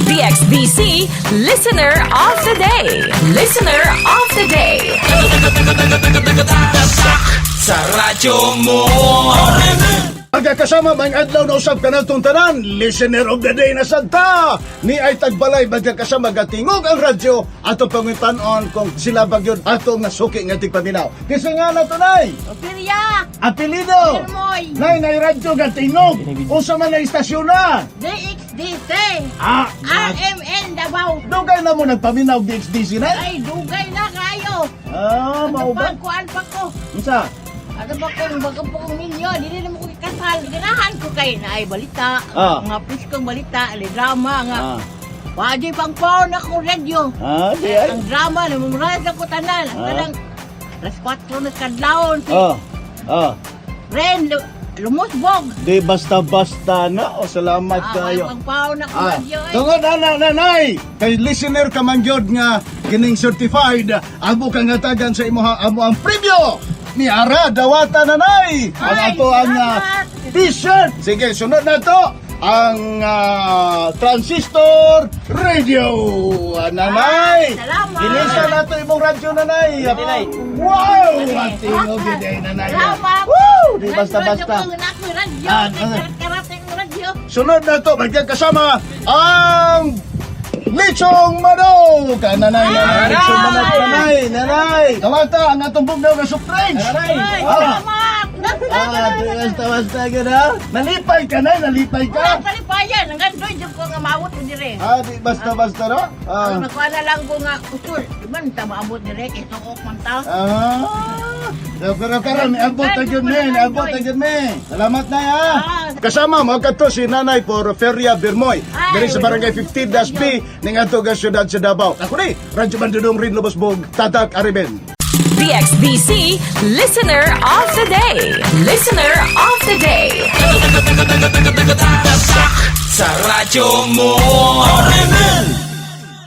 DXDC Listener of the Day. Listener of the Day. Sa radyo mo. Magkakasama may adlaw na usab kanatong tanan, listener of the day na santa. Ni ay tagbalay magkakasama gatingog ang radyo atong pangitan-on kung sila bagyod atong nga suki nga tigpaminaw. Kinsa nga na tunay? Ophelia! Apelido. Irmoy! Nay nay radyo gatingog. Unsa man na istasyon na? DXDC! Ah, RMN Davao! dugay na mo nagpaminaw DXDC na? Ay, dugay na kayo! Ah, mao ba? Pagkuan pa ko! Unsa? Ano ba kung bago po kong ninyo, dili na mo ko ikasal. Ganahan ko kay na ay balita, mga preskong balita, ali drama nga. Wajay pang paon akong radyo. Ah, di ay. Ang drama, namumurahan ko tanan. Ang tanang, alas 4 na kadlawon. Si Ren, lumusbog. Di basta-basta na. O, salamat kayo. Pang paon akong radyo eh. Tungod ana nanay, kay listener ka man gyud nga kining certified, amo kang hatagan sa imuha amo ang premyo ni Ara Dawata nanay. Ang Ay, ato ang salamat. T-shirt. Sige, sunod na to ang transistor radio. Nanay. Ay, salamat. Gilisa na to imong radyo nanay. Wow, ang tingog gyud ay nanay. Salamat. Woo, di basta-basta. Radyo ko, anak ko, radyo. Ano? Karat-karat ang radyo. Sunod na to, magkakasama ang Lechong Manok! Ah, nanay, nanay, lechong manok, nanay, nanay! Tawata ang atong bugnaw nga soft drinks! Ay, salamat! Ah, basta basta ka na. Nalipay ka na, nalipay Wala ka. palipayan. Ang gandoy, dyan ko nga maabot mo dire. Ah, di basta basta no? Ah. Ang nakuha na lang ko nga, usur. Di man, ta maabot dire. Kaya suok man ta. Ah. Pero karon niabot na gyud me, niabot na gyud me. Salamat na ha. Kasama mo kadto si Nanay Porferia Birmoy Ay, diri sa Barangay 15-B ning ato nga siyudad sa Davao. Ako ni Radyo Bandudong Rin Lubosbog, Tatak Ariben. DXDC Listener of the Day. Listener of the Day. Sa radyo mo. RMN.